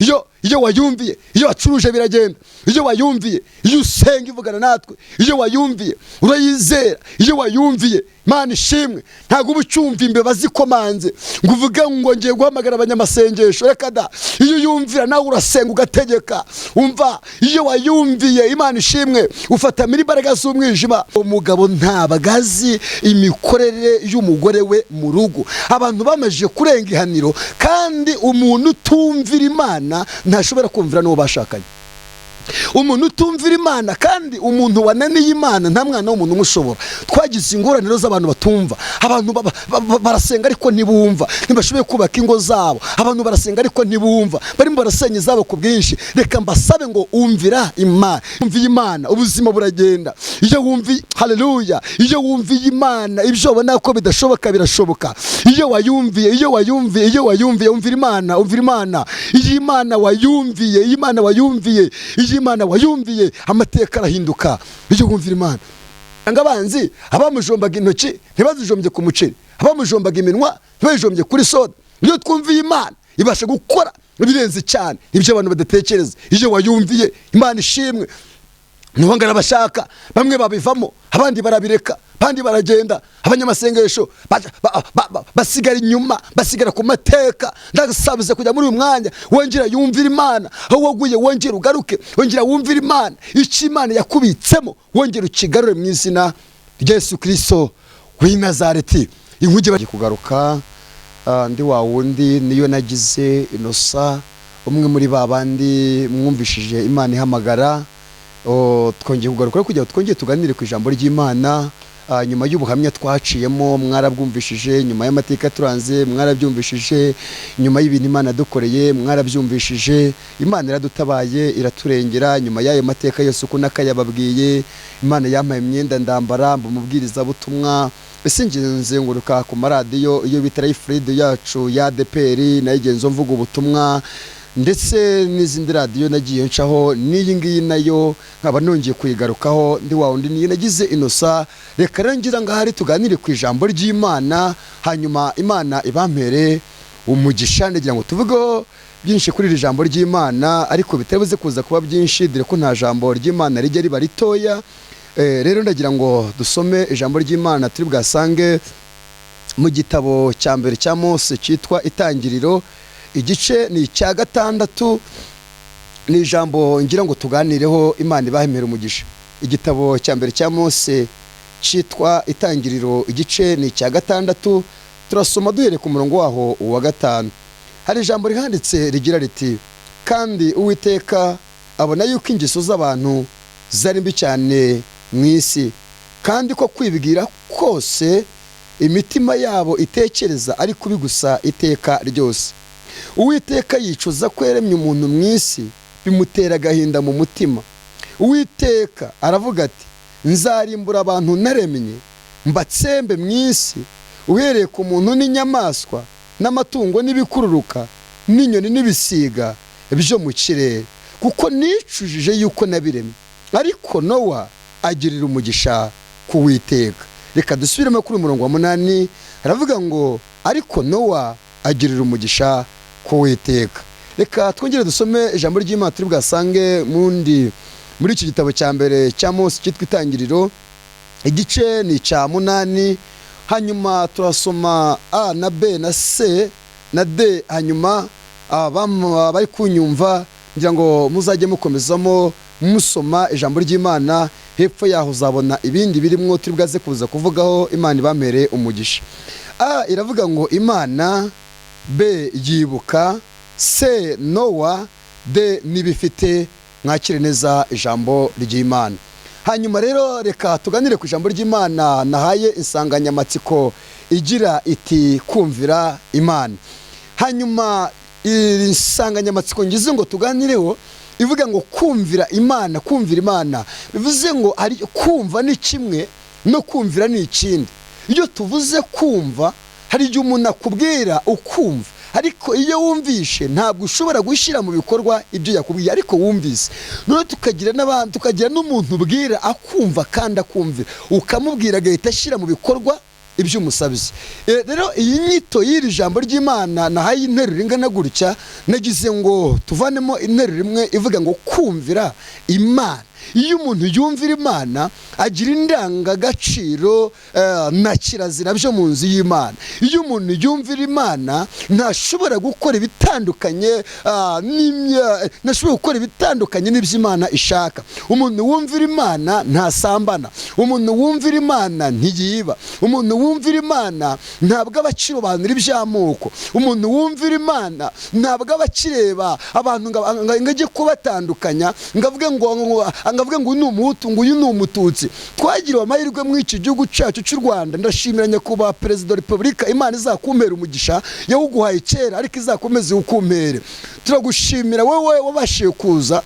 Iyo wayumviye, iyo wacuruje biragenda. Iyo wayumviye, iyo usenga ivugana natwe. Iyo wayumviye urayizera. Iyo wayumviye, Imana ishimwe, ntabwo uba ucyumva imbeba zikomanze ngo uvuge ngo ngiye guhamagara abanyamasengesho. Reka da! Iyo uyumvira nawe urasenga ugategeka. Umva, iyo wayumviye, Imana ishimwe, ufatamira imbaraga z'umwijima. Umugabo ntabwo azi imikorere y'umugore we mu rugo. Abantu bamaze kurenga ihaniro, kandi umuntu utumvira Imana ntashobora kumvira n'uwo bashakanye. Umuntu utumvira Imana, kandi umuntu wananiye Imana, nta mwana w'umuntu umushobora. Twagize ingorane z'abantu batumva. Abantu barasenga ariko ntibumva, ntibashoboye kubaka ingo zabo. Abantu barasenga ariko ntibumva, barimo barasenya izabo ku bwinshi. Reka mbasabe ngo umvira Imana. Wumviye Imana, ubuzima buragenda. Iyo wumviye, haleluya, iyo wumviye Imana, ibyo ubona ko bidashoboka birashoboka. Iyo wayumviye, iyo wayumviye, iyo wayumviye, umvira Imana, umvira Imana. Iyo Imana wayumviye, iyo Imana wayumviye, iyo Imana wayumviye, amateka arahinduka. Iyo wumvira Imana, ngo abanzi abamujombaga intoki ntibazijombye ku muceri, abamujombaga iminwa ntibayijombye kuri soda. Iyo twumviye Imana, ibasha gukora ibirenze cyane ibyo abantu badatekereza. Iyo wayumviye, Imana ishimwe, niho bashaka. Bamwe babivamo, abandi barabireka, abandi baragenda. Abanyamasengesho basigara inyuma, basigara ku mateka. Ndasabize kujya muri uyu mwanya, wongera yumvira Imana. Aho waguye wongera ugaruke, wongera wumvira Imana. Icyo Imana yakubitsemo wongera ukigarure mu izina rya Yesu Kirisito w'i Nazareti. Inkuge bagiye kugaruka. Ndi wa wundi niyo nagize inosa, umwe muri ba bandi mwumvishije Imana ihamagara. Twongeye kugaruka kugira ngo twongere tuganire ku ijambo ry'Imana. Nyuma y'ubuhamya twaciyemo, mwarabwumvishije. Nyuma y'amateka turanze, mwarabyumvishije. Nyuma y'ibintu Imana yadukoreye, mwarabyumvishije. Imana iradutabaye, iraturengera. Nyuma y'ayo mateka yose uko nakayababwiye, Imana yampaye imyenda ndambara, mba umubwirizabutumwa. Ese nzenguruka ku maradiyo, iyo bita Life Radio yacu ya ADEPR, nayo mvuga ubutumwa, ndetse n'izindi radiyo nagiye ncaho, n'iyi ngiyi nayo nkaba nongeye kuyigarukaho. Ndi wa wundi niyo nagize inosa. Reka rero ngira ngo ahari tuganire ku ijambo ry'Imana, hanyuma Imana ibampere umugisha. Ndagira ngo tuvugeho byinshi kuri iri jambo ry'Imana, ariko bitari kuza kuba byinshi, dore ko nta jambo ry'Imana rijya riba ritoya. Rero ndagira ngo dusome ijambo ry'Imana turi bwasange mu gitabo cya mbere cya Mose cyitwa Itangiriro, igice ni icya 6. Ni ijambo ngira ngo tuganireho, Imana ibahemera umugisha. Igitabo cya mbere cya Mose cyitwa Itangiriro, igice ni icya 6, turasoma duhereye ku murongo waho wa 5. Hari ijambo rihanditse rigira riti: "Kandi Uwiteka abona yuko ingeso z'abantu zari mbi cyane mu isi, kandi ko kwibwira kose imitima yabo itekereza ari kubi gusa iteka ryose. Uwiteka yicuza ko yaremye umuntu mu isi, bimutera agahinda mu mutima. Uwiteka aravuga ati: Nzarimbura abantu naremye, mbatsembe mu isi, uhereye ku muntu n'inyamaswa n'amatungo n'ibikururuka n'inyoni n'ibisiga byo mu kirere, kuko nicujije yuko nabiremye. Ariko Nowa agirira umugisha ku Witeka." Reka dusubiremo kuri umurongo wa 8. Aravuga ngo: "Ariko Nowa agirira umugisha ku Witeka." Reka twongere dusome ijambo ry'Imana turi bwasange mundi muri iki gitabo cya mbere cya Mose cyitwa Itangiriro, igice ni icya 8. Hanyuma turasoma A na B na C na D. Hanyuma bari kunyumva, ngira ngo muzajye mukomezamo musoma ijambo ry'Imana. Hepfo yaho uzabona ibindi birimo turi bwaze kuza kuvugaho. Imana ibamere umugisha. A iravuga ngo Imana, B yibuka, C Nowa, D n'ibifite. Mwakire neza ijambo ry'Imana. Hanyuma rero reka tuganire ku ijambo ry'Imana nahaye insanganyamatsiko igira iti: "Kumvira Imana." Hanyuma iri nsanganyamatsiko ngize ngo tuganireho ivuga ngo kumvira Imana. Kumvira Imana bivuze ngo ari kumva ni kimwe, no kumvira ni ikindi. Iyo tuvuze kumva, hari igihe umuntu akubwira ukumva, ariko iyo wumvishe ntabwo ushobora gushyira mu bikorwa ibyo yakubwiye, ariko wumvise. Noneho tukagira n'abantu, tukagira n'umuntu ubwira akumva kandi akumvira, ukamubwira agahita ashyira mu bikorwa. ibyo umusabye. Rero iyi nyito y'iri jambo ry'Imana nahaye interuro ingana gutya, nagize ngo tuvanemo interuro imwe ivuga ngo kumvira Imana. Iyo umuntu yumvira Imana agira indangagaciro na kirazira byo mu nzu y'Imana. Iyo umuntu yumvira Imana ntashobora gukora ibitandukanye ntashobora gukora ibitandukanye n'iby'Imana ishaka. Umuntu wumvira Imana ntasambana, umuntu wumvira Imana ntiyiba, umuntu wumvira Imana ntabwo aba akirobanura iby'amoko, umuntu wumvira Imana ntabwo aba akireba abantu ngo ajye kubatandukanya ngo avuge ngo uyu ni umuhutu, ngo uyu ni umututsi. Twagiriwe amahirwe muri iki gihugu cyacu cy'u Rwanda. Ndashimira nyakubahwa Perezida wa Repubulika, Imana izakumpera umugisha, yawuguhaye kera ariko izakomeze iwukumpere. Turagushimira wowe wabashije kuza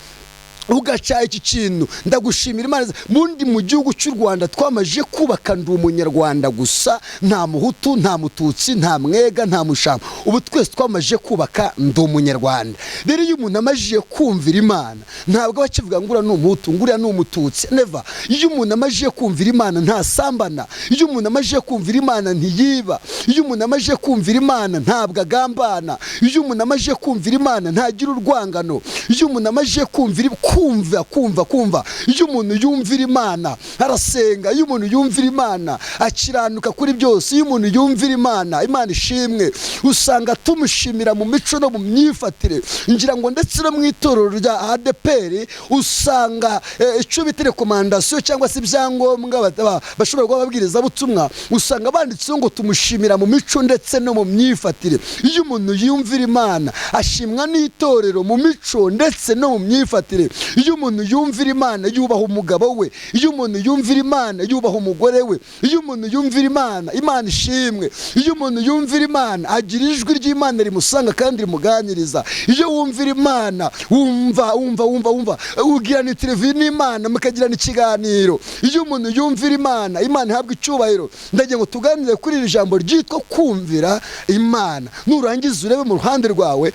ugaca iki kintu, ndagushimira Imana. Mundi mu gihugu cy'u Rwanda twamaje kubaka ndi umunyarwanda gusa, nta muhutu, nta mututsi, nta mwega, nta mushamba. Ubu twese twamaje kubaka ndi umunyarwanda. Rero iyo umuntu amajije kumvira Imana ntabwo aba akivuga ngo uriya ni umuhutu, ngo uriya ni umututsi, never. Iyo umuntu amajije kumvira Imana ntasambana, iyo umuntu amajije kumvira Imana ntiyiba, iyo umuntu amajije kumvira Imana ntabwo agambana, iyo umuntu amajije kumvira Imana ntagira urwangano, iyo umuntu amajije kumvira kumva. Iyo umuntu yumvira Imana arasenga, iyo umuntu yumvira Imana akiranuka kuri byose, iyo umuntu yumvira Imana, Imana ishimwe, usanga tumushimira mu mico no mu myifatire. Ngira ngo ndetse no mu itorero rya ADEPR usanga icyo bita recommandation cyangwa se ibyangombwa bashobora guha ababwirizabutumwa, usanga banditseho ngo tumushimira mu mico ndetse no mu myifatire. Iyo umuntu yumvira Imana ashimwa n'itorero mu mico ndetse no mu myifatire. Iyo umuntu yumvira Imana yubaha umugabo we, iyo umuntu yumvira Imana yubaha umugore we, iyo umuntu yumvira Imana, Imana ishimwe, iyo umuntu yumvira Imana agira ijwi ry'Imana rimusanga kandi rimuganiriza. Iyo wumvira Imana wumva wumva wumva wumva ugirana interview n'Imana, mukagirana ikiganiro. Iyo umuntu yumvira Imana, Imana ihabwa icyubahiro. Ndagira ngo tuganire kuri iri jambo ryitwa kumvira Imana. Nurangiza urebe mu ruhande rwawe,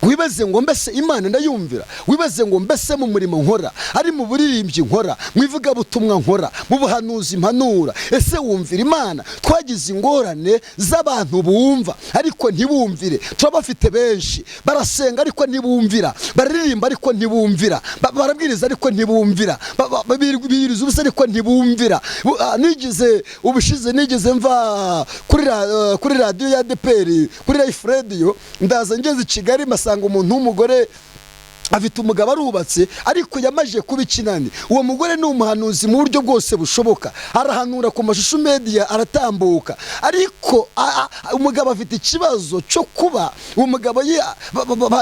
wibaze ngo mbese Imana ndayumvira, wibaze ngo mbese mu murimo nkora, ari mu buririmbyi nkora, mu ivugabutumwa nkora, mu buhanuzi mpanura, ese wumvira Imana? Twagize ingorane z'abantu bumva ariko ntibumvire. Turabafite benshi barasenga ariko ntibumvira, bararirimba ariko ntibumvira, barabwiriza ariko ntibumvira, biyiriza ubusa ariko ntibumvira. Nigeze ubushize nigeze mva kuri radiyo ya ADEPR, kuri Life Radio, ndaza ngeze i Kigali masanga umuntu w'umugore afite umugabo arubatse ariko yamaje kuba ikinani. Uwo mugore ni umuhanuzi mu buryo bwose bushoboka, arahanura ku mashusho media, aratambuka, ariko umugabo afite ikibazo cyo kuba uwo mugabo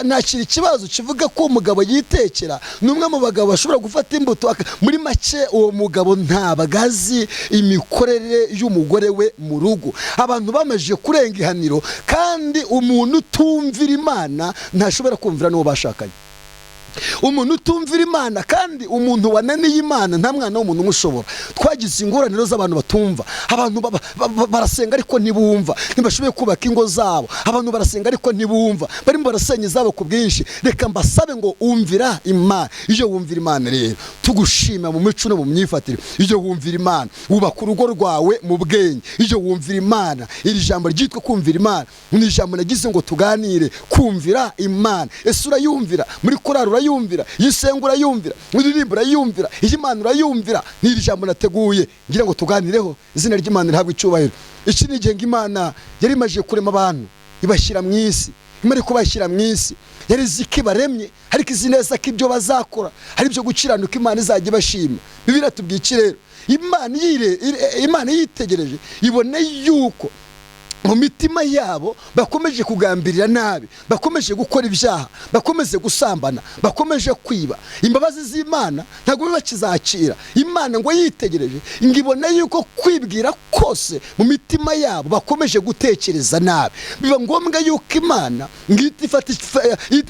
nakira ikibazo kivuga ko umugabo yitekera. Ni umwe mu bagabo bashobora gufata imbuto. Muri make uwo mugabo ntabwo azi imikorere y'umugore we mu rugo. Abantu bamaze kurenga ihaniro, kandi umuntu utumvira Imana ntashobora kumvira n'uwo bashakanye. Umuntu utumvira Imana, kandi umuntu wananiye Imana nta mwana w'umuntu umushobora. Twagize ingorane z'abantu batumva. Abantu barasenga ariko ntibumva, ntibashoboye kubaka ingo zabo. Abantu barasenga ariko ntibumva, barimo barasenya izabo ku bwinshi. Reka mbasabe ngo umvira Imana. Iyo wumvira Imana rero tugushima mu mico no mu myifatire. Iyo wumvira Imana wubaka urugo rwawe mu bwenge. Iyo wumvira Imana, iri jambo ryitwa kumvira Imana ni ijambo nagize ngo tuganire. Kumvira Imana, ese urayumvira? Muri korali urayumvira, iyo usenga urayumvira, uririmba urayumvira, iyo Imana urayumvira? Ni iri jambo nateguye ngira ngo tuganireho. Izina ry'Imana rihabwe icyubahiro. Iki ni igihe Imana yari imaze kurema abantu ibashyira mu isi. Imana kubashyira mu isi yari izi ko ibaremye, ariko izi neza ko ibyo bazakora hari ibyo gukiranuka Imana izajya ibashima. Bibiliya tubwiye iki rero? Imana yitegereje ibone yuko mu mitima yabo bakomeje kugambirira nabi, bakomeje gukora ibyaha, bakomeje gusambana, bakomeje kwiba. Imbabazi z'Imana ntabwo biba kizakira. Imana ngo yitegereje ngo ibone yuko kwibwira kose mu mitima yabo bakomeje gutekereza nabi. Biba ngombwa yuko Imana ngo ihita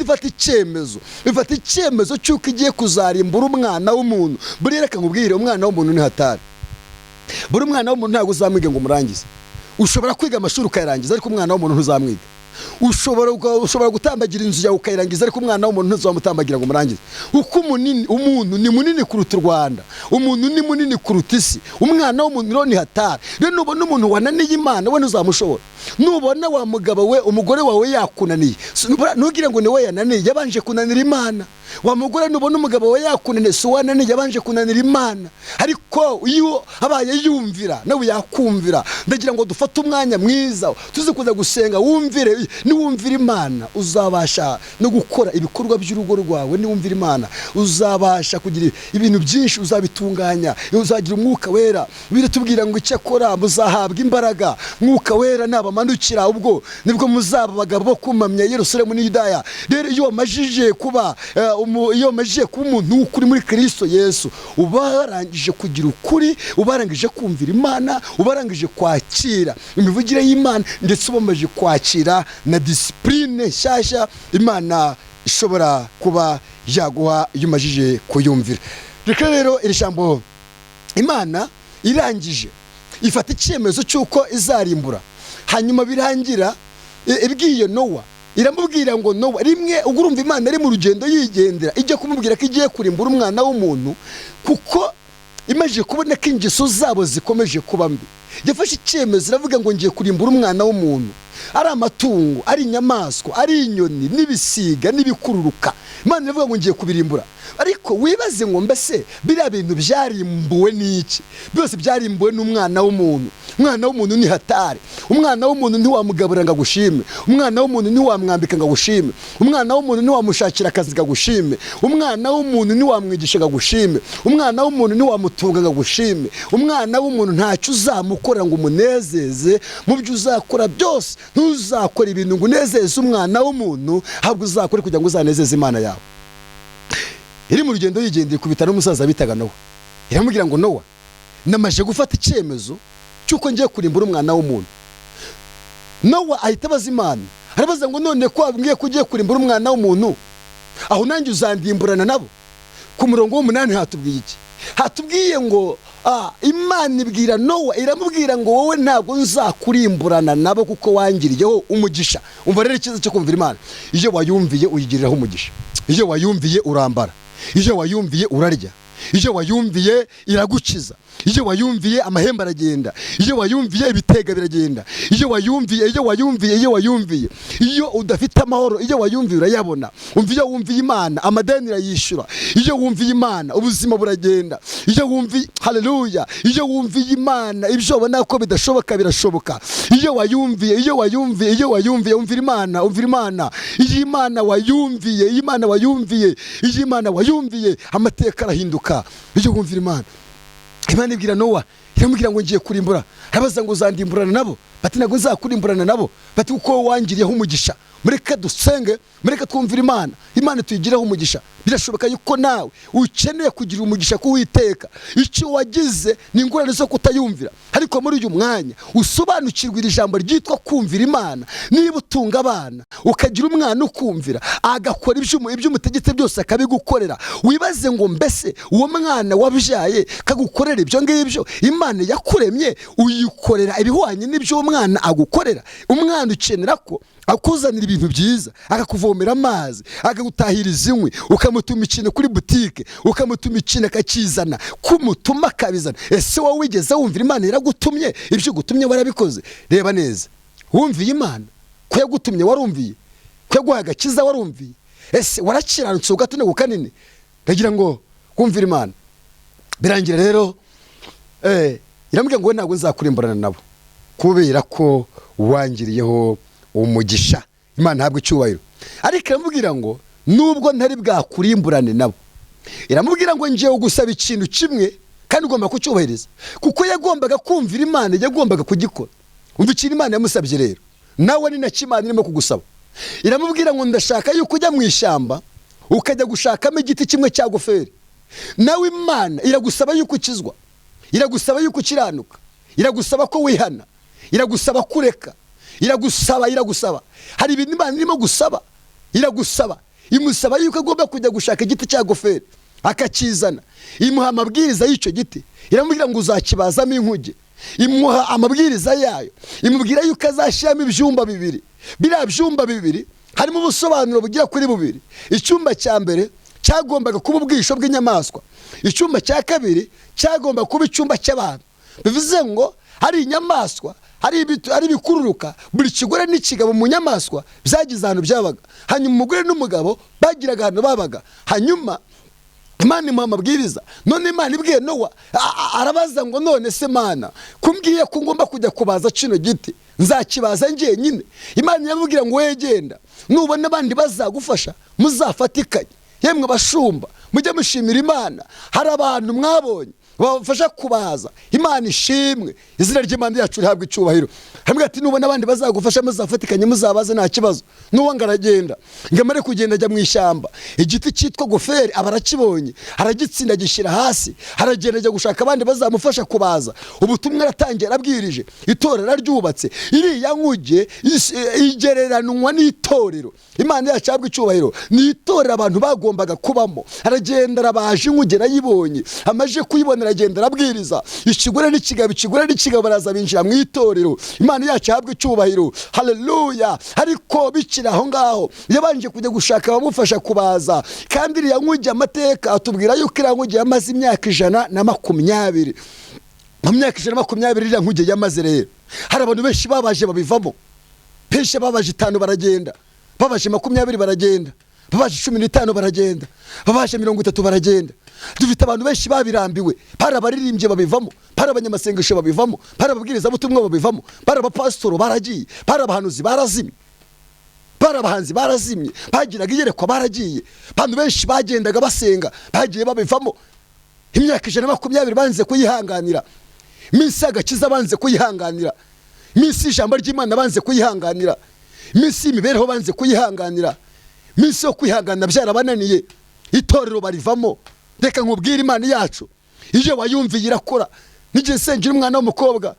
ifata icyemezo, ifata icyemezo cy'uko igiye kuzarimbura umwana w'umuntu. Buriya reka nkubwire, umwana w'umuntu ni hatari. Buri mwana w'umuntu ntabwo uzamwiga ngo umurangize. Ushobora kwiga amashuri ukayarangiza, ariko umwana w'umuntu ntuzamwiga. Ushobora gutambagira inzu yawe ukayirangiza, ariko umwana w'umuntu ntuzamutambagira ngo umurangize. Uko umunini, umuntu ni munini kuruta u Rwanda, umuntu ni munini kuruta isi. Umwana w'umuntu rero ni hatari. Rero nubona umuntu wananiye Imana, we ntuzamushobora. Nubona wa mugabo we, umugore wawe yakunaniye, ntugire ngo ni we yananiye, yabanje kunanira Imana. Wa mugore, nubona umugabo we yakunaniye, si uwananiye, yabanje kunanira Imana. Ariko iyo abaye yumvira, nawe yakumvira. Ndagira ngo dufate umwanya mwiza tuzi kuza gusenga. Wumvire, niwumvira Imana uzabasha no gukora ibikorwa by'urugo rwawe. Niwumvira Imana uzabasha kugira ibintu byinshi, uzabitunganya, uzagira Umwuka Wera. Biratubwira ngo icyakora muzahabwa imbaraga Mwuka Wera nabamanukira, ubwo nibwo muzaba abagabo bo kumpamya Yerusalemu n'Yudaya. Rero iyo wamajije kuba umuntu w'ukuri muri Kristo Yesu, uba warangije kugira ukuri, uba warangije kumvira Imana, uba warangije kwakira imivugire y'Imana, ndetse uba wamaze kwakira na discipline nshyashya Imana ishobora kuba yaguha iyo umajije kuyumvira. Reka rero iri jambo, Imana irangije ifata icyemezo cy'uko izarimbura. Hanyuma birangira ibwiye Nowa, iramubwira ngo: "Nowa." Rimwe ubwo urumva Imana ari mu rugendo yigendera, ijya kumubwira ko igiye kurimbura umwana w'umuntu, kuko imaze kubona ko ingeso zabo zikomeje kuba mbi. Yafashe icyemezo, iravuga ngo: "Ngiye kurimbura umwana w'umuntu, ari amatungo, ari inyamaswa, ari inyoni n'ibisiga n'ibikururuka." Imana iravuga ngo: "Ngiye kubirimbura." Ariko wibaze ngo: mbese biriya bintu byarimbuwe n'iki? Byose byarimbuwe n'umwana w'umuntu. Umwana w'umuntu ni hatari. Umwana w'umuntu ntiwamugaburira ngo agushime, umwana w'umuntu ntiwamwambika ngo agushime, umwana w'umuntu ntiwamushakira akazi ngo agushime, umwana w'umuntu ntiwamwigisha ngo agushime, umwana w'umuntu ntiwamutunga ngo agushime. Umwana w'umuntu ntacyo uzamukorera ngo umunezeze. Mu byo uzakora byose, ntuzakora ibintu ngo unezeze umwana w'umuntu, ahubwo uzakore kugira ngo uzanezeze Imana yawe. Iri mu rugendo yigendeye, ikubita n'umusaza bitaga Nowa. Iramubwira ngo: "Nowa, namaze gufata icyemezo cy'uko ngiye kurimbura umwana w'umuntu." Nowa ahita abaza Imana, arabaza ngo: "None ko wabwiye ko ugiye kurimbura umwana w'umuntu, aho nanjye uzandimburana nabo?" Ku murongo w'8 hatubwiye iki? Hatubwiye ngo Imana ibwira Nowa, iramubwira ngo: "Wowe ntabwo nzakurimburana nabo kuko wangiriyeho umugisha." Umva rero icyiza cyo kumvira Imana: iyo wayumviye uyigiriraho umugisha, iyo wayumviye urambara, iyo wayumviye urarya, iyo wayumviye iragukiza, iyo wayumviye amahembe aragenda, iyo wayumviye ibitega biragenda, iyo wayumviye, iyo wayumviye, iyo wayumviye, iyo udafite amahoro, iyo wayumviye urayabona. Umva, iyo wumviye Imana amadeni irayishyura, iyo wumviye Imana ubuzima buragenda, iyo wumviye, haleluya, iyo wumviye Imana ibyo ubona ko bidashoboka birashoboka. Iyo wayumviye, iyo wayumviye, iyo wayumviye, umvira Imana, umvira Imana. Iyo Imana wayumviye, iyo Imana wayumviye, iyo Imana wayumviye, amateka arahinduka iyo wumvira Imana. Imana ibwira Nowa, iramubwira ngo: "Ngiye kurimbura." Arabaza ngo: "Uzandimburana nabo?" Bati: "Ntabwo nzakurimburana nabo." Bati: "Kuko wangiriyeho umugisha." Mureke dusenge, mureke twumvire Imana, Imana tuyigireho umugisha. Birashoboka yuko nawe ukeneye kugira umugisha k'Uwiteka. Icyo wagize ni ingorane zo kutayumvira. Ariko muri uyu mwanya usobanukirwa iri jambo ryitwa kumvira Imana. Niba utunga abana, ukagira umwana ukumvira, agakora ibyo umutegetse byose akabigukorera, wibaze ngo: mbese uwo mwana wabyaye kagukorera ibyo ngibyo, Imana yakuremye uyikorera ibihwanye n'ibyo uwo mwana agukorera? Umwana ukenera ko akuzanira ibintu byiza, akakuvomera amazi, akagutahiriza inkwi, ukamutuma ikintu kuri butike, ukamutuma ikintu akakizana, kumutuma akabizana. Ese wowe wigeze wumvira Imana? Iragutumye, ibyo igutumye warabikoze? Reba neza, wumviye Imana ko yagutumye? Warumviye ko yaguhaye agakiza? Warumviye? Ese warakiranutse gato no kanini? Ndagira ngo kumvira Imana birangira rero iramubwira ngo: "We ntabwo nzakurimburana nabo kubera ko wangiriyeho umugisha." Imana ntabwo icyubahiro. Ariko iramubwira ngo: "Nubwo ntari bwakurimburane nabo," iramubwira ngo: "ngiye gusaba ikintu kimwe kandi ugomba kucyubahiriza." Kuko yagombaga kumvira Imana, yagombaga kugikora. Umva ikintu Imana yamusabye rero, nawe ni nacyo Imana irimo kugusaba. Iramubwira ngo: "Ndashaka yuko ujya mu ishyamba ukajya gushakamo igiti kimwe cya goferi." Nawe Imana iragusaba yuko ukizwa, iragusaba yuko ukiranuka, iragusaba ko wihana, iragusaba kureka, iragusaba, iragusaba. Hari ibintu Imana irimo gusaba, iragusaba. Imusaba yuko agomba kujya gushaka igiti cya goferi akakizana. Imuha amabwiriza y'icyo giti, iramubwira ngo: "Uzakibazamo inkuge." Imuha amabwiriza yayo, imubwira yuko azashyiramo ibyumba bibiri. Biriya byumba bibiri harimo ubusobanuro bugera kuri bubiri. Icyumba cya mbere cyagombaga kuba ubwisho bw'inyamaswa, icyumba cya kabiri cyagomba kuba icyumba cy'abantu. Bivuze ngo hari inyamaswa, hari ibikururuka, buri kigore n'ikigabo mu nyamaswa byagize ahantu byabaga. Hanyuma umugore n'umugabo bagiraga ahantu babaga. Hanyuma Imana imuha amabwiriza. None Imana ibwiye Nowa, arabaza ngo none se Mana, kumbwiye ko ngomba kujya kubaza kino giti, nzakibaza njyenyine? Imana iramubwira ngo wegenda, nubona abandi bazagufasha muzafatikanye. Yemwe bashumba, mujye mushimira Imana, hari abantu mwabonye babafasha kubaza. Imana ishimwe, izina ry'Imana yacu rihabwa icyubahiro. Hamwe ati nubona abandi bazagufasha muzafatikanye, muzabaze nta kibazo. Nuwo ngo aragenda, ngo amare kugenda ajya mu ishyamba, igiti cyitwa goferi aba arakibonye, aragitsinda, agishyira hasi, aragenda ajya gushaka abandi bazamufasha kubaza. Ubutumwa aratangiye, arabwirije, itorero aryubatse. Iriya nkuge igereranwa n'itorero. Imana yacu ihabwa icyubahiro. Ni itorero abantu bagombaga kubamo. Aragenda arabaje, inkuge arayibonye, amaze kuyibona aragenda arabwiriza, ikigore n'ikigabo, ikigore n'ikigabo baraza binjira mu itorero. Imana yacu ihabwa icyubahiro, haleluya. Ariko bikiri aho ngaho, yabanje kujya gushaka abamufasha kubaza. Kandi iriya nkuge, amateka atubwira yuko iriya nkuge yamaze imyaka 120. Mu myaka 120 iriya nkuge yamaze rero, hari abantu benshi babaje babivamo. Benshi babaje 5 baragenda, babaje 20 baragenda, babaje 15 baragenda, babaje 30 baragenda. Dufite abantu benshi babirambiwe. Bari abaririmbyi babivamo, bari abanyamasengesho babivamo, bari ababwirizabutumwa babivamo, bari abapasitoro baragiye, bari abahanuzi barazimye, bari abahanzi barazimye, bagiraga iyerekwa baragiye. Abantu benshi bagendaga basenga bagiye babivamo. Imyaka 120 banze kuyihanganira, iminsi y'agakiza banze kuyihanganira, iminsi y'ijambo ry'Imana banze kuyihanganira, iminsi y'imibereho banze kuyihanganira, iminsi yo kwihangana byarabananiye, itorero barivamo. Reka nkubwire, Imana yacu iyo wayumviye irakora. Nigeze nsengera umwana w'umukobwa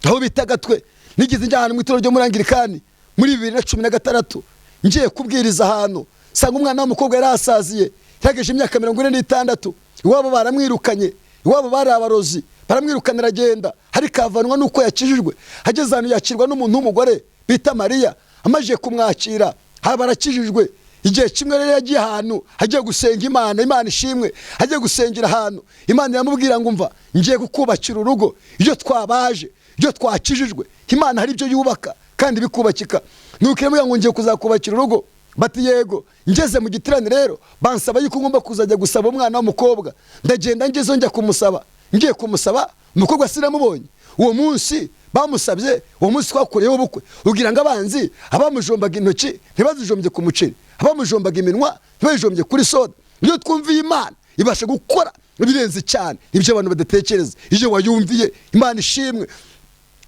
aho bita Gatwe. Nigeze njya ahantu mu itorero ryo muri Anglikani muri 2016, ngiye kubwiriza ahantu, nsanga umwana w'umukobwa yari asaziye, yageje imyaka 46. Iwabo baramwirukanye, iwabo bari abarozi, baramwirukana aragenda, ariko avanwa n'uko yakijijwe. Ageze ahantu yakirwa n'umuntu w'umugore bita Mariya. Amaze kumwakira haba arakijijwe. Igihe kimwe rero yagiye ahantu agiye gusenga Imana, Imana ishimwe, agiye gusengera ahantu, Imana iramubwira ngo umva, ngiye kukubakira urugo. Iyo twabaje, iyo twakijijwe, Imana hari ibyo yubaka kandi bikubakika. Nuko iramubwira ngo ngiye kuzakubakira urugo. Bati yego. Ngeze mu giterane rero bansaba yuko ngomba kuzajya gusaba umwana w'umukobwa. Ndagenda, ngezeho njya kumusaba. Ngiye kumusaba umukobwa sinamubonye. Uwo munsi bamusabye, uwo munsi twakoreyeho ubukwe. Ugira ngo abanzi abamujombaga intoki ntibazijombye ku muceri, abamujombaga iminwa ntibayijombye kuri soda. Iyo twumviye Imana ibasha gukora ibirenze cyane ibyo abantu badatekereza. Iyo wayumviye, Imana ishimwe.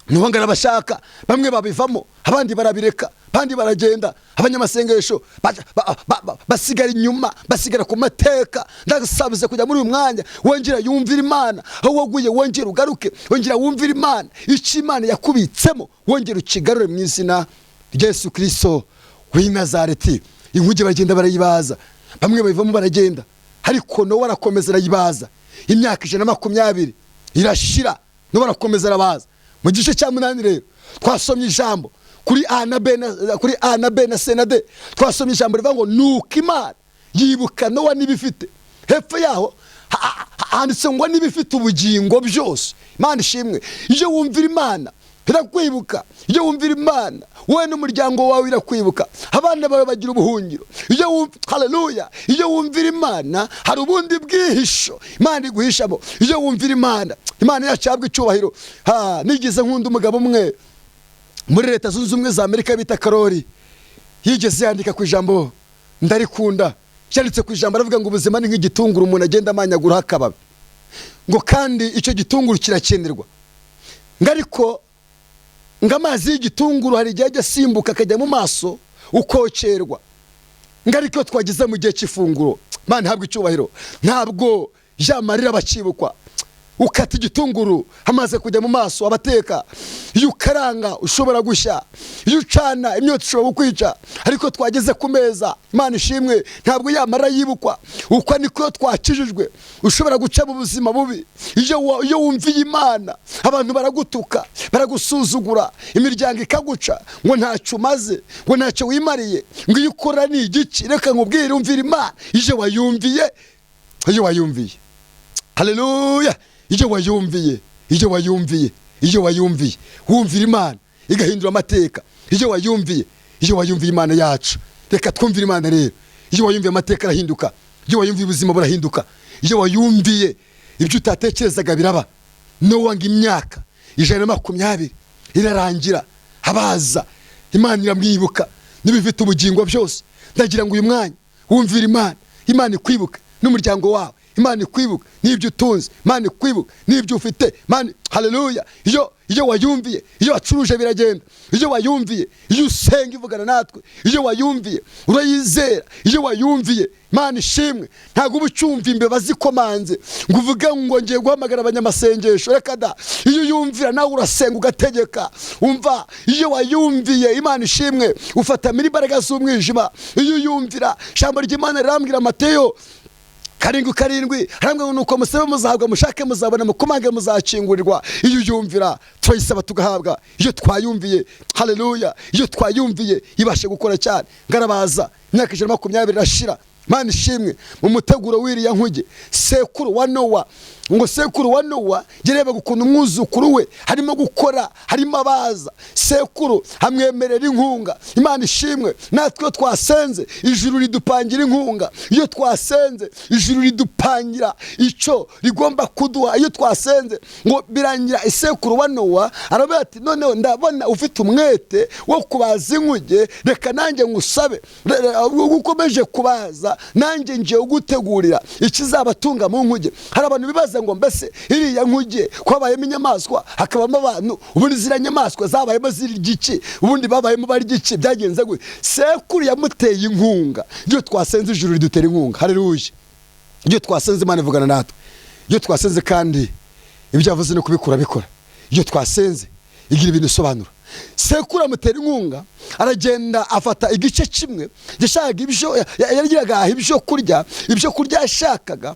Nuwo ngo arabashaka, bamwe babivamo, abandi barabireka, abandi baragenda. Abanyamasengesho basigara inyuma, basigara ku mateka. Ndasabize kujya muri uyu mwanya, wongera yumvira Imana. Aho waguye wongera ugaruke, wongera wumvira Imana. Icyo Imana yakubitsemo wongera ukigarure mu izina rya Yesu Kirisito w'i Nazareti. Inkuge bagenda barayibaza, bamwe babivamo baragenda, ariko Nowa arakomeza arayibaza. Imyaka 120 irashira, Nowa arakomeza arabaza. Mu gice cya 8 rero twasomye ijambo kuri A na B na kuri A na B na C na D. Twasomye ijambo rivuga ngo nuko Imana yibuka Nowa n'ibifite. Hepfo yaho handitse ngo n'ibifite ubugingo byose. Imana ishimwe. Iyo wumvira Imana irakwibuka. Iyo wumvira Imana wowe n'umuryango wawe irakwibuka, abana bawe bagira ubuhungiro. Iyo wumva, haleluya, iyo wumvira Imana hari ubundi bwihisho Imana iguhishamo. Iyo wumvira Imana, Imana yacu ihabwa icyubahiro. Ha, nigeze nkunda umugabo umwe muri Leta Zunze Ubumwe za Amerika bita Karori. Yigeze yandika ku ijambo ndarikunda. Yanditse ku ijambo aravuga ngo ubuzima ni nk'igitunguru umuntu agenda amanyaguraho akababi, ngo kandi icyo gitunguru kirakenerwa, ngo ariko ngo amazi y'igitunguru hari igihe ajya asimbuka akajya mu maso ukokerwa, ngo ariko iyo twageze mu gihe cy'ifunguro, Imana ihabwa icyubahiro, ntabwo ya marira bakibukwa. Ukata igitunguru, hamaze kujya mu maso abateka. Iyo ukaranga ushobora gushya, iyo ucana imyotsi ishobora kukwica. Ariko twageze ku meza, Imana ishimwe, ntabwo yamara yibukwa. Uko niko twakijijwe. Ushobora guca mu buzima bubi. Iyo wumviye Imana, abantu baragutuka, baragusuzugura, imiryango ikaguca ngo ntacyo umaze, ngo ntacyo wimariye, ngo iyo ukora ni igiki. Reka nkubwire, umvira Imana. Iyo wayumviye, iyo wayumviye, haleluya, iyo wayumviye, iyo wayumviye, iyo wayumviye, wumvira Imana igahindura amateka. Iyo wayumviye, iyo wayumviye Imana yacu, reka twumvire Imana rero. Iyo wayumviye, amateka arahinduka. Iyo wayumviye, ubuzima burahinduka. Iyo wayumviye, ibyo utatekerezaga biraba. Nowa ngo imyaka 120 irarangira abaza, Imana iramwibuka n'ibifite ubugingo byose. Ndagira ngo uyu mwanya wumvire Imana, Imana ikwibuke n'umuryango wawe, Imana ikwibuke n'ibyo utunze, Imana ikwibuke n'ibyo ufite. Imana, haleluya. Iyo wayumviye, iyo wacuruje biragenda. Iyo wayumviye, iyo usenga ivugana natwe. Iyo wayumviye urayizera. Iyo wayumviye, Imana ishimwe, ntabwo uba ucyumva imbeba zikomanze ngo uvuge ngo ngiye guhamagara abanyamasengesho. Reka da. Iyo uyumvira, nawe urasenga ugategeka. Umva, iyo wayumviye, Imana ishimwe, ufata imbaraga z'umwijima. Iyo uyumvira, ijambo ry'Imana rirambwira, Mateyo 7:7, harambwira ngo nuko musabe muzahabwa, mushake muzabona, mukomange muzakingurirwa. Iyo uyumvira, turayisaba tugahabwa. Iyo twayumviye, haleluya, iyo twayumviye ibashe gukora cyane. Ngarabaza, imyaka 120 irashira. Imana ishimwe. Mu muteguro w'iriya nkuge, sekuru wa Nowa, ngo sekuru wa Nowa yarebaga ukuntu umwuzukuru we harimo gukora, harimo abaza. Sekuru amwemerera inkunga. Imana ishimwe. Natwe iyo twasenze, ijuru ridupangira inkunga. Iyo twasenze, ijuru ridupangira icyo rigomba kuduha. Iyo twasenze, ngo birangira isekuru wa Nowa aravuga ati: "Noneho ndabona ufite umwete wo kubaza inkuge, reka nanjye ngusabe. Ukomeje kubaza, nanjye ngiye kugutegurira ikizabatunga mu nkuge." Hari abantu bibaza ngo mbese iriya nkuge ko habayemo inyamaswa, hakabamo abantu, ubundi ziriya nyamaswa zabayemo zirya iki? Ubundi babayemo barya iki? Byagenze gute? Sekuru yamuteye inkunga. Iyo twasenze, ijuru ridutera inkunga. Haleluya. Iyo twasenze, Imana ivugana natwe. Iyo twasenze kandi, ibyo yavuze no kubikora bikora. Iyo twasenze, igira ibintu isobanura. Sekuru amutera inkunga, aragenda afata igice kimwe yashakaga, ibyo yagiraga, ibyo kurya, ibyo kurya yashakaga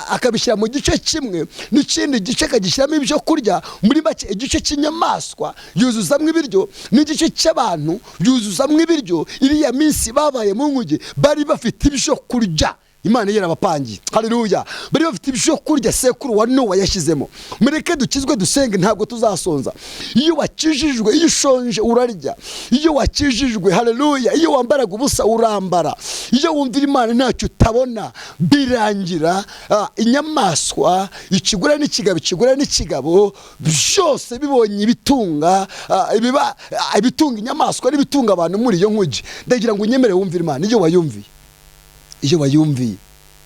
akabishyira mu gice kimwe, n'ikindi gice akagishyiramo ibyo kurya. Muri make, igice cy'inyamaswa yuzuzamo ibiryo, n'igice cy'abantu yuzuzamo ibiryo. Iriya minsi babaye mu nkuge, bari bafite ibyo kurya. Imana yarabapangiye. Haleluya. Bari bafite ibyo kurya sekuru wa Nowa yashyizemo. Mureke dukizwe, dusenge, ntabwo tuzasonza. Iyo wakijijwe, iyo ushonje urarya. Iyo wakijijwe, haleluya, iyo wambaraga ubusa urambara. Iyo wumvira Imana, ntacyo utabona. Birangira inyamaswa, ikigore n'ikigabo, ikigore n'ikigabo byose bibonye ibitunga, ibitunga inyamaswa n'ibitunga abantu muri iyo nkuge. Ndagira ngo unyemere wumvire Imana. Iyo wayumviye, iyo wayumviye,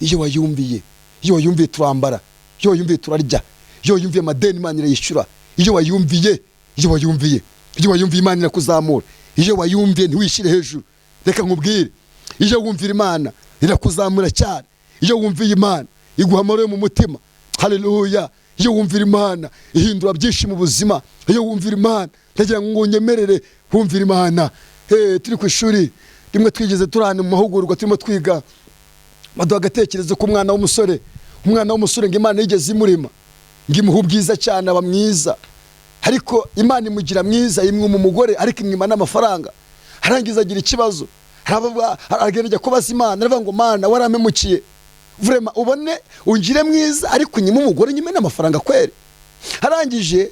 iyo wayumviye, iyo wayumviye turambara. Iyo wayumviye turarya. Iyo wayumviye, amadeni Imana irayishyura. Iyo wayumviye, iyo wayumviye, iyo wayumviye, Imana irakuzamura. Iyo wayumviye, ntiwishyire hejuru. Reka nkubwire, iyo wumvira Imana, irakuzamura cyane. Iyo wumviye Imana, iguha amahoro yo mu mutima. Haleluya. Iyo wumvira Imana, ihindura byinshi mu buzima. Iyo wumvira Imana, ndagira ngo unyemerere wumvira Imana. Turi ku ishuri rimwe, twigeze turana mu mahugurwa, turimo twiga, baduha agatekerezo k'umwana w'umusore. Umwana w'umusore ngo Imana yigeze imurima, ngo imuhe ubwiza cyane, aba mwiza. Ariko Imana imugira mwiza, imwuma umugore, ariko imwima n'amafaranga. Arangiza agira ikibazo, aragenda ajya kubaza Imana, aravuga ngo: "Mana, warampemukiye vraiment, ubone ungire mwiza, ariko unyime umugore, nyime n'amafaranga kweri." Arangije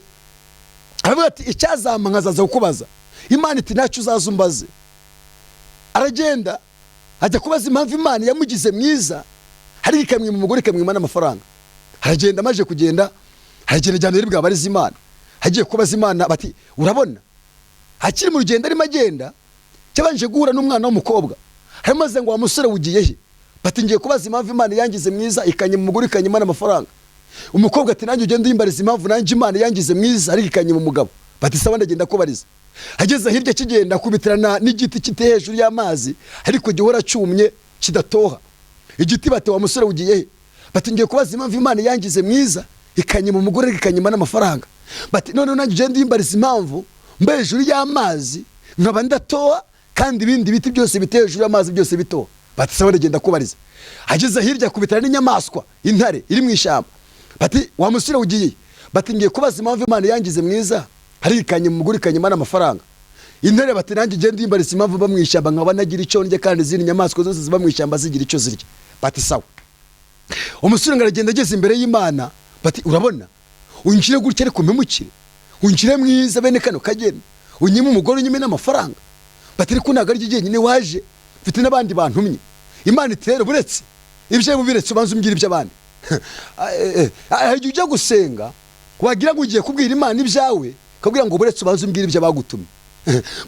aravuga ati: "Icyazampa nkazaza kukubaza." Imana iti: "Ntacyo uzaza umbaze." Aragenda ajya kubaza impamvu Imana yamugize mwiza, ariko ikamwima umugore, ikamwima n'amafaranga. Aragenda, amaze kugenda aragenda ajyana rero bwabariza Imana. Agiye kubaza Imana, bati: "Urabona." Akiri mu rugendo arimo agenda, cyabanje guhura n'umwana w'umukobwa. Hamaze ngo: "Wa musore, ugiye he?" Bati: "Ngiye kubaza impamvu Imana yangize mwiza, ikanyima umugore, ikanyima n'amafaranga." Umukobwa ati: "Nanjye ugenda uyimbariza impamvu nanjye Imana yangize mwiza, ariko ikanyima umugabo." Bati: "Sawa, ndagenda kubariza." Ageze hirya, kigenda akubitirana n'igiti kiteye hejuru y'amazi, ariko gihora cyumye, kidatoha. Igiti bati: "Wa musore, ugiye he?" Bati: "Ngiye kubaza impamvu Imana yangize mwiza." Ikanyima umugore, ikanyima n'amafaranga. Bati noneho nanjye ugende uyimbariza impamvu mba hejuru y'amazi nkaba ndatoha, kandi ibindi biti byose biteye hejuru y'amazi byose bitoha. Bati sawa, ndagenda kubariza. Ageze hirya akubitana n'inyamaswa, intare iri mu ishyamba. Bati wa musore, ugiye? Bati ngiye kubaza impamvu Imana yangize mwiza, hari ikanyima umugore, ikanyima n'amafaranga. Intare bati nanjye ugende uyimbariza impamvu mba mu ishyamba nkaba ntagira icyo ndya, kandi izindi nyamaswa zose ziba mu ishyamba zigira icyo zirya. Bati sawa. Umusore ngo aragenda, ageze imbere y'Imana, bati urabona ungire gutya ariko mpemukire, ungire mwiza bene kano kageni, unyime umugore, unyime n'amafaranga. Bati ariko ntabwo ari jyenyine waje, mfite n'abandi bantumye. Imana iti rero buretse ibyo bubiretse, ubanza umbwira iby'abandi. Hari igihe ujya gusenga wagira ngo ugiye kubwira Imana ibyawe, ukabwira ngo buretse ubanze umbwira ibyo bagutumye.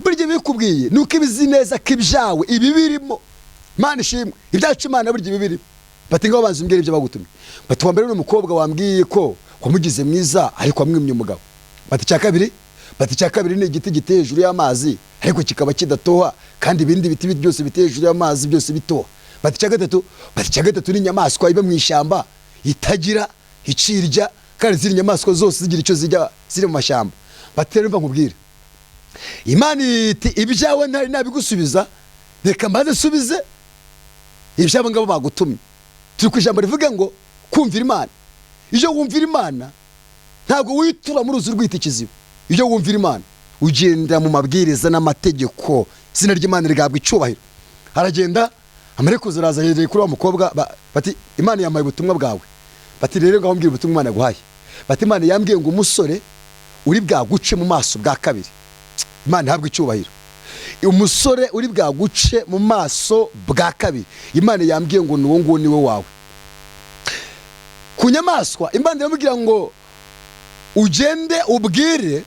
Burya bikubwiye ni uko ibizi neza ko ibyawe ibi birimo. Imana ishimwe, ibyacu Imana burya ibi birimo. Bati ngaho banza umbwire ibyo bagutumye. Bati wa mbere ni umukobwa wambwiye ko wamugize mwiza ariko wamwimye umugabo. Bati icya kabiri? Bati icya kabiri ni igiti giteye hejuru y'amazi ariko kikaba kidatoha, kandi ibindi biti byose biteye hejuru y'amazi byose bitoha. Bati icya gatatu? Bati icya gatatu ni inyamaswa iba mu ishyamba itagira icirya, kandi izindi nyamaswa zose zigira icyo zijya ziri mu mashyamba. Bati rero nkubwire. Imana iti ibyawe ntari nabigusubiza, reka mbanze nsubize ibyabo ngabo bagutumye. Turi ku ijambo rivuga ngo kumvira Imana. Iyo wumvira Imana ntabwo witura mu ruzi rwita ikiziba. Iyo wumvira Imana ugendera mu mabwiriza n'amategeko. Izina ry'Imana rigahabwa icyubahiro. Aragenda, amarekuzo araza ahereye kuri wa mukobwa. Bati Imana yampaye ubutumwa bwawe. Bati rero ngaho mbwira ubutumwa Imana yaguhaye. Bati Imana yambwiye ngo umusore uri bwaguce mu maso bwa kabiri, Imana ihabwe icyubahiro, umusore uri bwaguce mu maso bwa kabiri, Imana yambwiye ngo ni uwo nguwo niwe wawe. Ku nyamaswa Imana iramubwira ngo ugende ubwire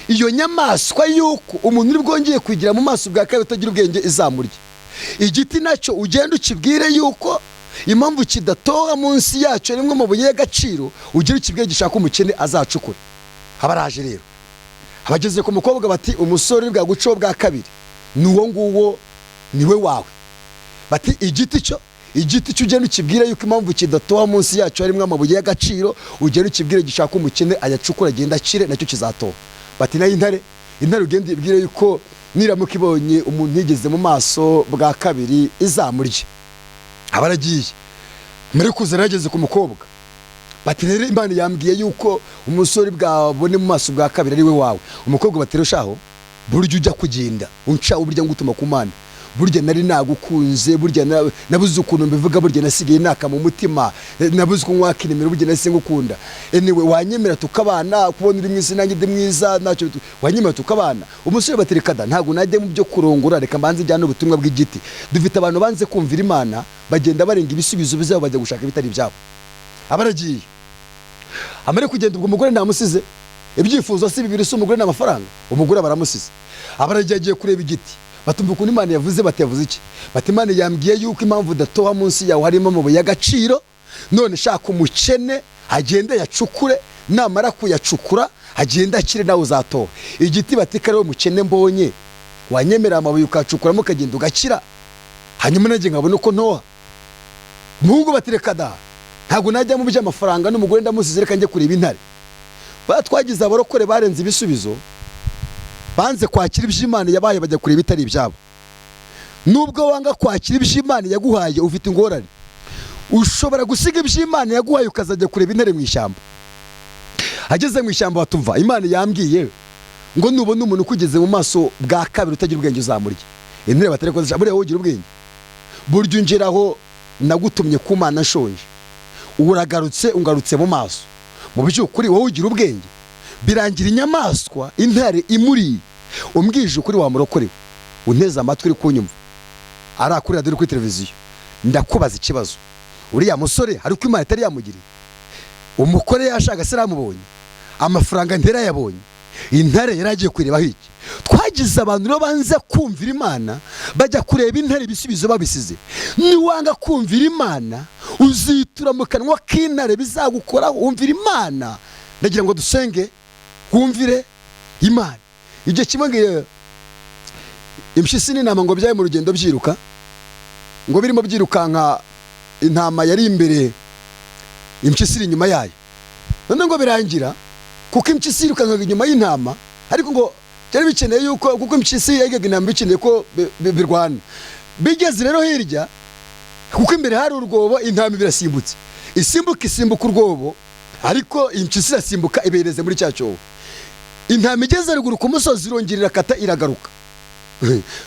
iyo nyamaswa yuko umuntu uri bwongeye kugira mu maso bwa kabiri utagira ubwenge izamurya. Igiti nacyo ugende ukibwire yuko impamvu kidatoha munsi yacyo rimwe mu mabuye y'agaciro, ugire ukibwire gishaka umukene azacukure. Abaraje rero, abageze ku mukobwa, bati umusore uri bwaguceho bwa kabiri ni uwo nguwo niwe wawe. Bati igiti cyo ugenda ukibwire yuko impamvu kidatoha munsi yacyo harimo amabuye y'agaciro, ugenda ukibwire gishaka umukene ayacukura, agenda akire, nacyo kizatoha. Bati nayo intare ugenda ibwire yuko niramuka ibonye umuntu yigeze mu maso bwa kabiri izamurya. Abaragiye muri kuza yageze ku mukobwa, bati rero Imana yambwiye yuko umusore bwabone mu maso bwa kabiri ari we wawe. Umukobwa bati rero shaho, burya ujya kugenda unca, uburyo ngutuma ku Mana, burya nari nagukunze, burya nabuze ukuntu mbivuga, burya nasigaye naka mu mutima, nabuze uko nkwaka inimero, burya nahise ngukunda. Anyway, wanyemera tukabana? Kubona uri mwiza nanjye ndi mwiza, ntacyo wanyemera tukabana? Umusore bati reka da, ntabwo najya mu byo kurongora, reka mbanze njyane ubutumwa bw'igiti. Dufite abantu banze kumvira Imana, bagenda barenga ibisubizo byabo, bajya gushaka ibitari ibyabo. Abaragiye, amare kugenda, ubwo umugore ntamusize. Ibyifuzo si bibiri, si umugore n'amafaranga? Umugore baramusize. Abaragiye, agiye kureba igiti. Batumva ukuntu Imana yavuze. Bati yavuze iki? Bati Imana yambwiye yuko impamvu udatoha munsi yawe harimo amabuye y'agaciro, none shaka umukene agende yacukure, namara kuyacukura agende akire, nawe uzatoha. Igiti bati kariwe mukene mbonye, wanyemerera amabuye ukayacukuramo ukagenda ugakira, hanyuma nanjye nkabona uko ntoha? Muhungu bati reka da, ntabwo najya mu by'amafaranga, n'umugore ndamusize, reka njye kureba intare. Twagize abarokore barenze ibisubizo, banze kwakira iby'Imana yabaye, bajya kureba ibitari ibyabo. Nubwo wanga kwakira iby'Imana yaguhaye, ufite ingorane. Ushobora gusiga iby'Imana yaguhaye ukazajya kureba intare mu ishyamba. Ageze mu ishyamba, batumva Imana yambwiye ngo nubona umuntu ukugeze mu maso bwa kabiri utagira ubwenge uzamurya. Intare batari ko buriya wowe ugira ubwenge, burya ungeraho nagutumye ku Mana nshonje, uragarutse ungarutse mu maso, mu by'ukuri wowe ugira ubwenge? Birangira inyamaswa intare imuriye. Umbwije ukuri, wamurokorewe unteze amatwi, uri kunyumva ari kuri radiyo, kuri televiziyo, ndakubaza ikibazo: uriya musore hari uko Imana itari yamugiriye? Umukore yashaka se aramubonye, amafaranga nterayabonye, intare yari agiye kurebaho iki? Twagize abantu rero banze kumvira Imana, bajya kureba intare, ibisubizo babisize. Niwanga kumvira Imana uzitura mu kanwa k'intare, bizagukoraho. Wumvira Imana. Ndagira ngo dusenge. Wumvire Imana. Igihe kimwe ngiye impyisi n'intama ngo byaye mu rugendo byiruka, ngo birimo byirukanka, intama yari imbere, impyisi iri inyuma yayo. None ngo birangira kuko impyisi yirukankaga inyuma y'intama, ariko ngo byari bikeneye yuko, kuko impyisi yahigaga intama bikeneye ko birwana. Bigeze rero hirya, kuko imbere hari urwobo, intama birasimbutse, isimbuka isimbuka urwobo, ariko impyisi irasimbuka ibereze muri cya cyobo. Intama igeze ruguru ku musozi irongera irakata iragaruka.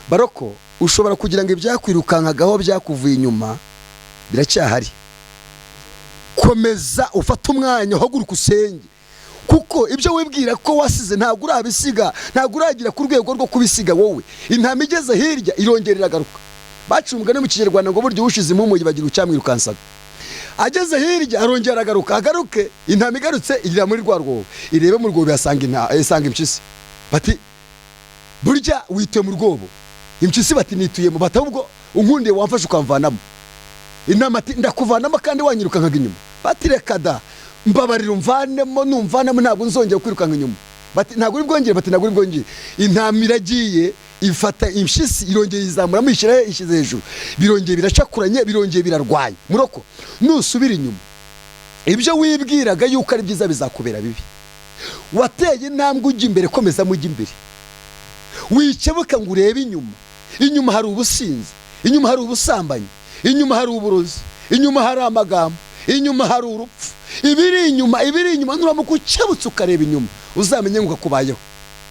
Baroko, ushobora kugira ngo ibyakwirukankagaho byakuvuye inyuma biracyahari. Komeza ufate umwanya, uhaguruke usenge, kuko ibyo wibwira ko wasize ntabwo urabisiga, ntabwo uragira ku rwego rwo kubisiga wowe. Intama igeze hirya irongera iragaruka. Baciye umugani mu Kinyarwanda ngo burya ushize impumu yibagira ucyamwirukansaga. Ageze hirya arongera aragaruka, agaruke intama igarutse igira muri rwa rwobo, irebe mu rwobo isanga impyisi. Bati burya wituye mu rwobo? Impyisi bati nituyemo. Bati ahubwo unkundiye wamfashe ukamvanamo. Intama ati ndakuvanamo kandi wanyirukankaga inyuma. Bati reka da, mbabarira umvanemo, numvanamo ntabwo nzongera kwirukanka inyuma. Bati ntabwo uri bwongere? Bati ntabwo uri bwongere. Intama iragiye ifata impyisi irongera izamuramo, ishyira ishyize hejuru, birongeye biracakuranye, birongeye birarwanya. Muroko, nusubira inyuma ibyo wibwiraga yuko ari byiza bizakubera bibi. Wateye intambwe ujya imbere, komeza mujya imbere, wikebuka ngo urebe inyuma. Inyuma hari ubusinzi, inyuma hari ubusambanyi, inyuma hari uburozi, inyuma hari amagambo, inyuma hari urupfu. Ibiri inyuma, ibiri inyuma, nuramuka ukebutse ukareba inyuma uzamenye ngo kakubayeho.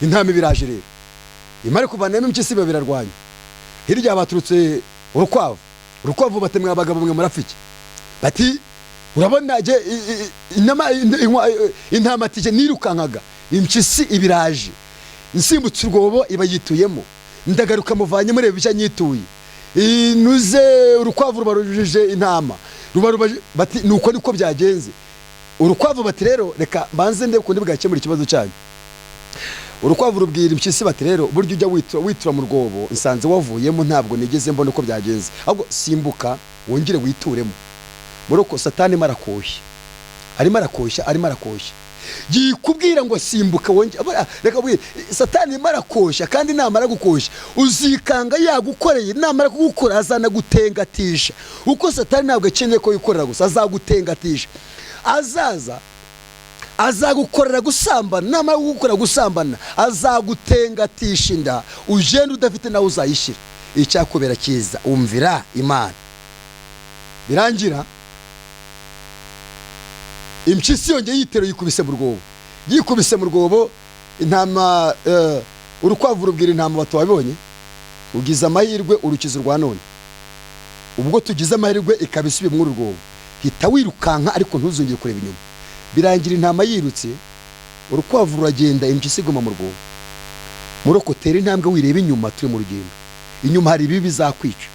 Intama biraje rero imara kuvanamo impyisi biba birarwanya. Hirya baturutse urukwavu. Urukwavu bati mwa bagabo mwe murafike? Bati urabona je intama ati je nirukankaga impyisi ibiraje nsimbutse urwobo iba yituyemo, ndagaruka muvanye mureba ibyo anyituye. Inuze urukwavu rubarujije intama ruba bati nuko niko byagenze. Urukwavu bati rero reka mbanze ndebe ukundi bwakemura ikibazo cyanyu. Urukwavu rubwira impyisi bati rero burya ujya witura mu rwobo, nsanze wavuyemo, ntabwo nigeze mbona uko byagenze, ahubwo simbuka wongere wituremo. Muri uko Satani arimo arakoshya, arimo arakoshya, arimo arakoshya, yikubwira ngo simbuka wongere. Reka mbwire, Satani arimo arakoshya, kandi namara gukoshya uzikanga yagukoreye. Namara kugukora azanagutengatisha, kuko Satani ntabwo akeneye ko wikorera gusa, azagutengatisha. Azaza azagukorera gusambana, namara kugukorera gusambana azagutengatisha inda, ugenda udafite nawe uzayishyira. Icyakubera cyiza, umvira Imana. Birangira impyisi yongeye yitero yikubise mu rwobo, yikubise mu rwobo. Intama urukwavu rubwira intama bati wabibonye, ugize amahirwe urukizo rwa none, ubwo tugize amahirwe ikaba isubiye muri uru rwobo, hita wirukanka ariko ntuzongere kureba inyuma. Birangira intama yirutse, urukwavu ruragenda, impyisi iguma mu rwobo. Muroko, tera intambwe wireba inyuma, turi mu rugendo, inyuma hari ibibi bizakwica.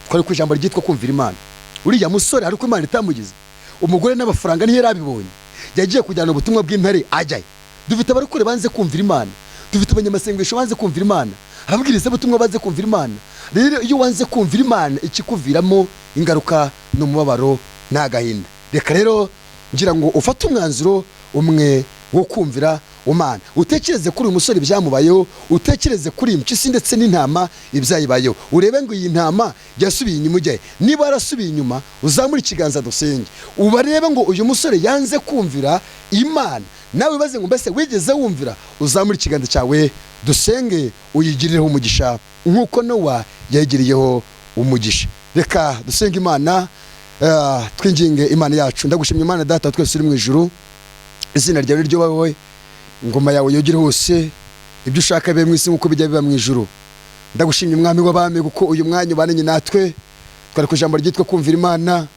Twari ku ijambo ryitwa kumvira Imana. Uriya musore ariko Imana itamugize umugore n'amafaranga ntiyarabibonye, yagiye kujyana ubutumwa bw'intare ajyayo. Dufite abarokore banze kumvira Imana, dufite abanyamasengesho banze kumvira Imana, ababwirizabutumwa banze kumvira Imana. Rero iyo wanze kumvira Imana ikikuviramo ingaruka n'umubabaro n'agahinda. Reka rero ngira ngo ufate umwanzuro umwe wo kumvira Imana, utekereze kuri uyu musore ibyamubayeho, utekereze kuri iyi mpyisi ndetse n'intama ibyayibayeho, urebe ngo iyi ntama yasubiye inyuma ujyahe. Niba yarasubiye inyuma uzamure ikiganza dusenge, ubarebe ngo uyu musore yanze kumvira Imana. Nawe wibaze ngo mbese wigeze wumvira? Uzamure ikiganza cyawe dusenge, uyigirireho umugisha nk'uko Nowa yayigiriyeho umugisha. Reka dusenge Imana, twinginge Imana yacu. Ndagushimye Imana Data twese uri mu ijuru, izina ryawe ryo wowe, ingoma yawe yogere hose, ibyo ushaka bibe mu isi nk'uko bijya biba mu ijuru. Ndagushimye Umwami w'abami, kuko uyu mwanya ubananye natwe. Twari ku ijambo ryitwa kumvira Imana.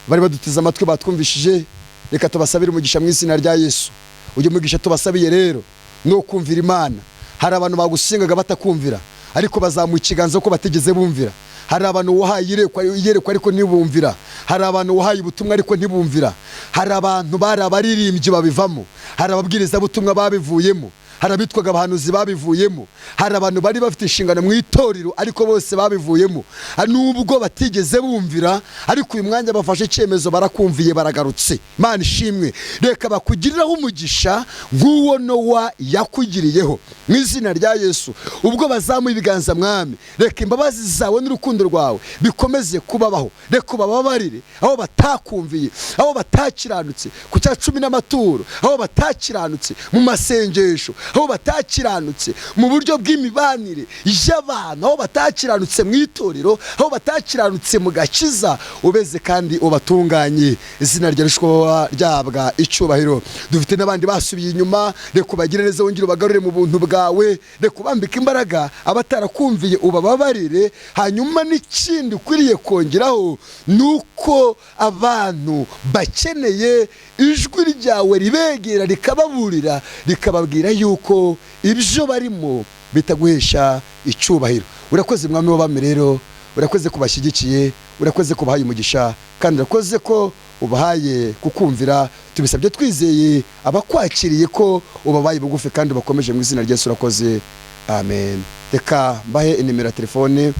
Bari baduteze amatwi batwumvishije, reka tubasabire umugisha mu izina rya Yesu. Uyu mugisha tubasabiye rero ni uwo kumvira Imana. Hari abantu bagusengaga batakumvira, ariko bazamuha ikiganza ko batigeze bumvira. Hari abantu wahaye iyerekwa ariko ntibumvira. Hari abantu wahaye ubutumwa ariko ntibumvira. Hari abantu bari abaririmbyi babivamo, hari ababwirizabutumwa babivuyemo. Hari abitwaga abahanuzi babivuyemo, hari abantu bari bafite inshingano mu itorero ariko bose babivuyemo, nubwo batigeze bumvira, ariko uyu mwanya bafashe icyemezo, barakumviye, baragarutse. Imana ishimwe. Reka bakugiriraho umugisha nk'uwo Nowa yakugiriyeho, mu izina rya Yesu. Ubwo bazamuye ibiganza, Mwami, reka imbabazi zawe n'urukundo rwawe bikomeze kubabaho. Reka ubababarire aho batakumviye, aho batakiranutse ku cya cumi n'amaturo, aho batakiranutse mu masengesho, aho batakiranutse mu buryo bw'imibanire y'abantu, aho batakiranutse mu itorero, aho batakiranutse mu gakiza. Ubeze kandi ubatunganye, izina rya rishobora ryabwa icyubahiro. Dufite n'abandi basubiye inyuma, reka ubagire neza, wongere ubagarure mu buntu bwawe, reka ubambike imbaraga, abatarakumviye ubababarire. Hanyuma n'ikindi ukwiriye kongeraho ni uko abantu bakeneye ijwi ryawe ribegera, rikababurira, rikababwira yuko ibyo barimo bitaguhesha icyubahiro. Urakoze, Mwami w'abami. Rero urakoze ko bashyigikiye, urakoze ko ubahaye umugisha, kandi urakoze ko ubahaye kukumvira. Tubisabye twizeye, abakwakiriye ko ubabaye bugufi kandi ubakomeje, mu izina rya Yesu. Urakoze, amen. Reka mbahe inimero ya telefone: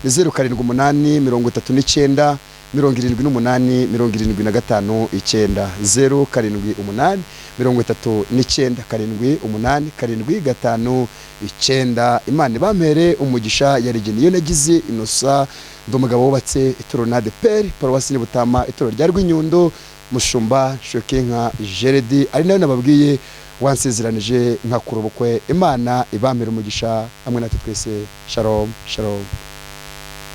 ni 0783 978 759, 0783 978 759. Imana ibampere umugisha. Yarigeni iyo nagize inosa, ndi umugabo wubatse, itorero na ADEPR, paruwasi ni Butama, itorero rya Rwinyundo, mushumba Shokenka Jeredi, ari nayo nababwiye wansezeranije nkakura ubukwe. Imana ibampere umugisha hamwe natwe twese. Shalom, shalom.